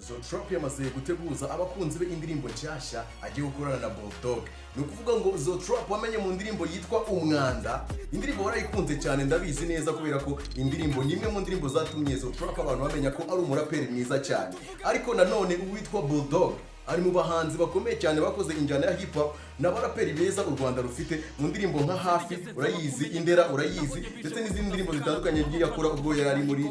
Zeo Trap yamaze guteguza abakunzi be indirimbo nshyashya agiye gukorana na Bulldog. Ni ukuvuga ngo Zeo Trap wamenye mu ndirimbo yitwa Umwanda, indirimbo warayikunze cyane, ndabizi neza, kubera ko indirimbo ni imwe mu ndirimbo zatumye Zeo Trap abantu bamenya ko ari umuraperi mwiza cyane. Ariko nanone uwitwa Bulldog ari mu bahanzi bakomeye cyane bakoze injyana ya hip hop n'abaraperi beza u Rwanda rufite, mu ndirimbo nka Hafi urayizi, Indera urayizi, ndetse n'izindi ndirimbo zitandukanye yagiye akora ubwo yari ari muri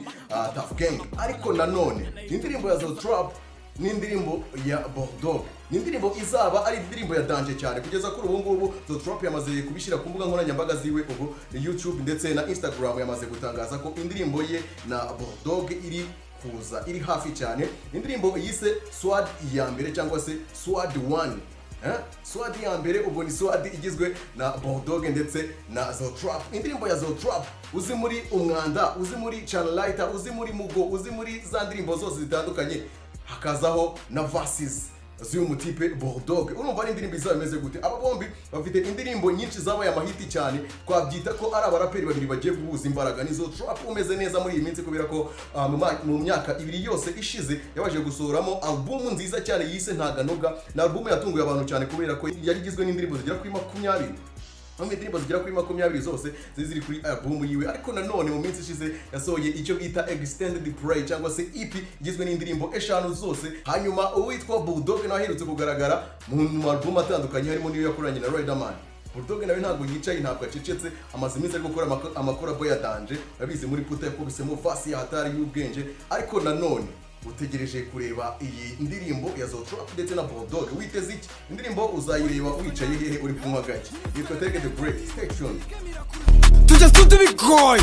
Tough Gang. Ariko nanone indirimbo ya Zeo Trap n'indirimbo ya Bulldog ni indirimbo izaba ari indirimbo ya danger cyane. Kugeza kuri ubu ngubu Zeo Trap yamaze kubishyira ku mbuga nkoranyambaga ziwe, ubu ni YouTube ndetse na Instagram, yamaze gutangaza ko indirimbo ye na Bulldog iri kuza, iri hafi cyane, indirimbo yise Swad ya mbere cyangwa se Swad 1. Eh? Swad ya mbere, ubwo ni Swad igizwe na Bulldog ndetse na Zeo Trap. Indirimbo ya Zeo Trap uzi muri Umwanda, uzi muri Channel Lighter, uzi muri Mugo, uzi muri za ndirimbo zose zitandukanye, hakazaho na verses z'uyu mutipe Bulldog. Urumva ari indirimbo izaba imeze gute? Aba bombi bafite indirimbo nyinshi zabaye amahiti cyane, twabyita ko ari abaraperi babiri bagiye guhuza imbaraga. Ni Zeo Trap umeze neza muri iyi minsi, kubera ko mu myaka 2 yose ishize yabashije gusohoramo album nziza cyane yise Ntaganoga. Ni album yatunguye abantu cyane kubera ko yari igizwe n'indirimbo zigera kuri 20. Aho indirimbo zigera kuri 20 zose ziri ziri kuri album yiwe. Ariko nanone mu minsi ishize yasohoye icyo bita extended play cyangwa se EP igizwe n'indirimbo eshanu zose. Hanyuma uwitwa Bulldog nawe aherutse kugaragara mu album atandukanye, harimo n'iyo yakoranye na Riderman. Bulldog nawe ntabwo yicaye, ntabwo acecetse, amaze iminsi ari gukora amakorabo ya danger. Urabizi, muri Puta yakubisemo verse ya hatari y'ubwenge. Ariko nanone utegereje kureba iyi ndirimbo ya Zeo Trap ndetse na Bulldog, witeze iki? Indirimbo uzayireba wicaye hehe, uri kunywa gake? Yitwa Take the Break. Stay tuned. Tujya tubigoye.